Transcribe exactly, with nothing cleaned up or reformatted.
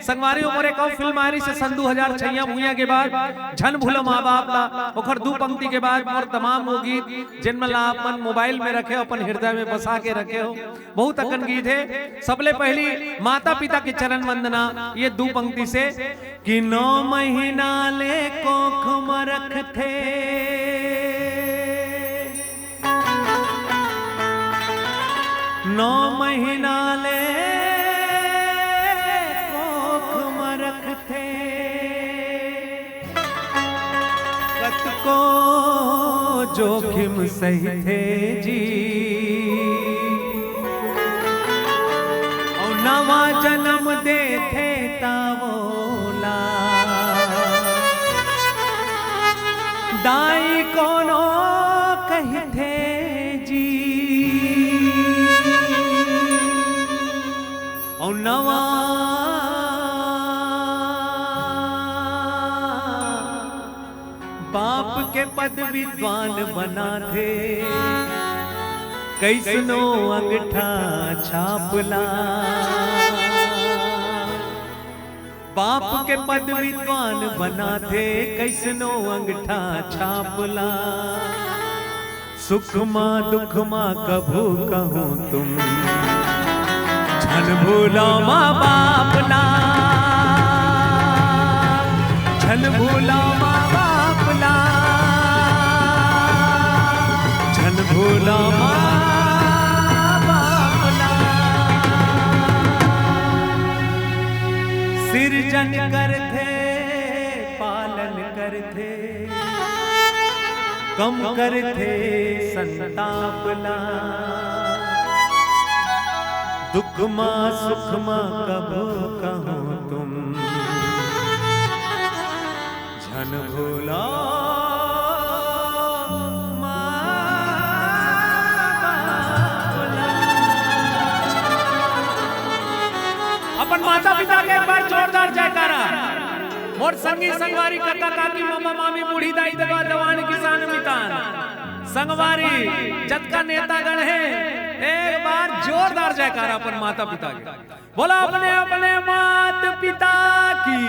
संगवारी हो, मोर एक अउ फिल्म आय रहिसे सन दू हजार छइया भुइयां के बाद, झन भूलो माँ बाप ला। ओखर दू पंक्ति के बाद मोर तमाम वो गीत, जेन मन ला आप मन मोबाइल में रखे हो, अपन हृदय में बसा के रखे हो, बहुत अकन गीत हे। सबले पहली माता पिता के चरण वंदना ये दू पंक्ति से, कि नौ महीना ले कोख म रखथे, नौ महीना ले कोख म रखथे, कतको जोखिम सहिथे जी। अउ नवा जन्म देथे त वोला दाई कोनो कहिथे जी। अउ नवा बाप के पद विद्वान बनाथे, कइसनो अंगठा छाप ला। बाप के पद विद्वान बनाथे, कइसनो अंगठा छाप ला। सुख मा दुख मा कभू कहूँ तुम, झन भूलो माँ बाप ला, झन भूलो माँ बाप ला, झन भूलो माँ बाप ला। सिरजन करथे, पालन करथे, कम करथे संताप ला। दुख मा सुख मा कभू कहूँ तुम, झन भूलो माँ बाप ला। अपन माता पिता के एक बार जोरदार जयकारा। मोर संगी संगवारी, कका काकी, मामा मामी, बूढ़ी दाई ददा, जवान किसान मितान, संगवारी, जतका नेतागण हे, एक बार जोरदार जयकारा अपन माता पिता के। बोला अपने अपने मात पिता की।